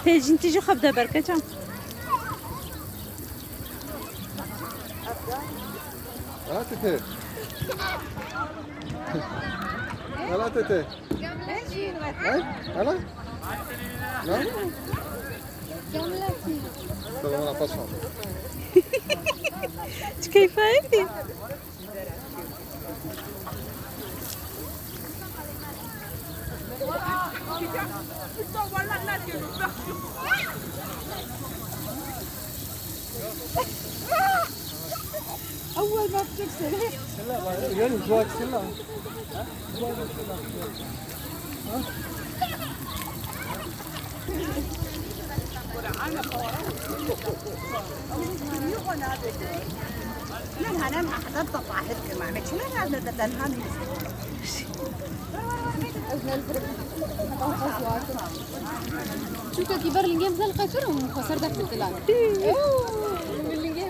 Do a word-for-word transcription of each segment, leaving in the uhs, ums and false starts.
Tê jin tî jî xwe bide ber keçan. Hala tete. Hala tete. He? Hala? Ne? Tamam, on n'a pas changé. Tu kiffes? أول ما بتكسر هيك. Çûka kî ber lingê bize li qetir û xweser def li tilan. Lingê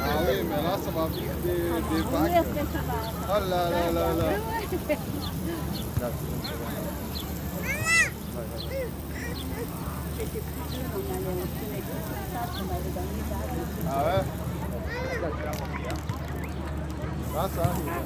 Ah oui, mais là, ça va vite des, des vagues. Oh là là là là. Ah ouais? Là, ça arrive.